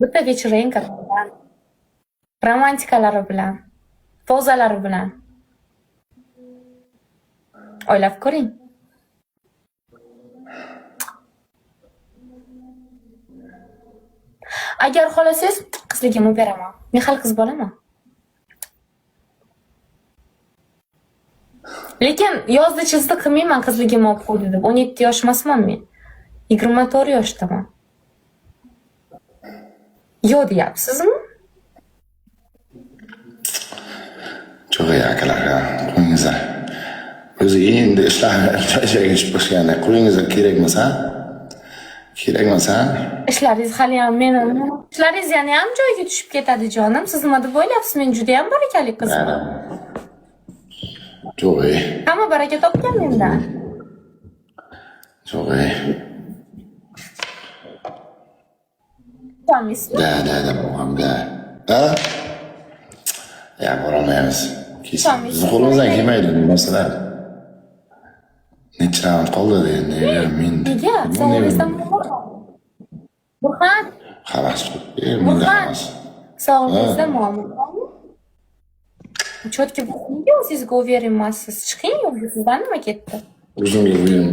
Bitta вечеринка bilan, romantikalari bilan, pozalari bilan. O'ylab ko'ring. Agar xohlasangiz, qizligimni beraman. Men hali qiz bolaman. Lekin yozda chizdi qilmayman qizligimni olib qo'ydi deb. 17 yosh emasman men. 24 yoshdaman. Yo'q deyapsizmi? Cho'g'i akalar, qo'yingizlar. O'zi endi ishlar joyiga tushib boshlaganda qo'yingizlar kerak emas, Kerak emas, Ishlaringiz haliyam meni ishlaringiz yana ham joyiga tushib ketadi jonim. Siz nima deb o'ylayapsiz? Men juda ham barakali qizman. Cho'g'i. Hamma baraka topgan mendan. Cho'g'i. Ishonmaysizmi? Da, da, da, bo'g'am, da. Ha? Ya, borolmaymiz. Ishonmaysiz. Bizni qo'limizdan kelmaydi bu narsalar. Necha raund qoldi endi, men. Nega? Sog'lig'ingizdan muammo. Burxan, Havas. Menda Burxan. havas. Sog'lig'ingizda muammo bormi? Чётко nega o'zingizga уверен emassiz? Chiqing yo'lga, sizdan nima ketdi? O'zimga уверен,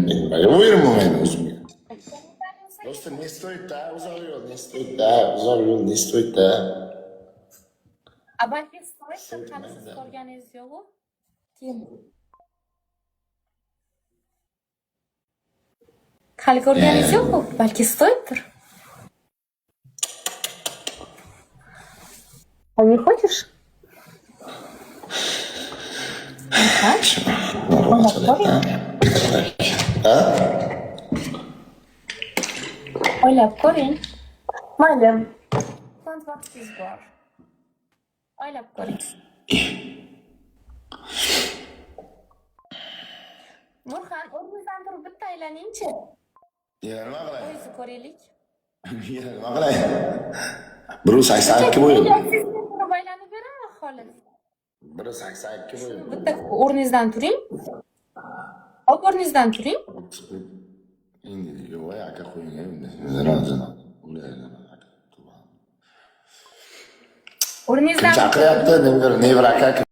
уверен bo'lmayman o'zimga. Просто не стоит, да, uzoq yo'l, не стоит, да, uzoq yo'l, не стоит, да. A balki стоит, hali siz ko'rganingiz yo'q-u. Keyin. Hali ko'rganingiz yo'q-u, balki стоит-dir. А не хочешь? Ha? O'ylab ko'ring. Mayli. Qancha vaqtingiz bor? O'ylab ko'ring. Burxan, o'rningizdan turib bitta aylaningchi. Yana nima qilay? O'zingizni ko'raylik. Yana nima qilay? 182 bo'yim. Turib aylanib beraman xolos. 182 bo'yim. Bitta o'rningizdan turing. Hop, o'rningizdan turing. Endi yo'q, aka qo'ying endi. Zino, zino. O'rningizdan Kim chaqiryapti? Nevra aka.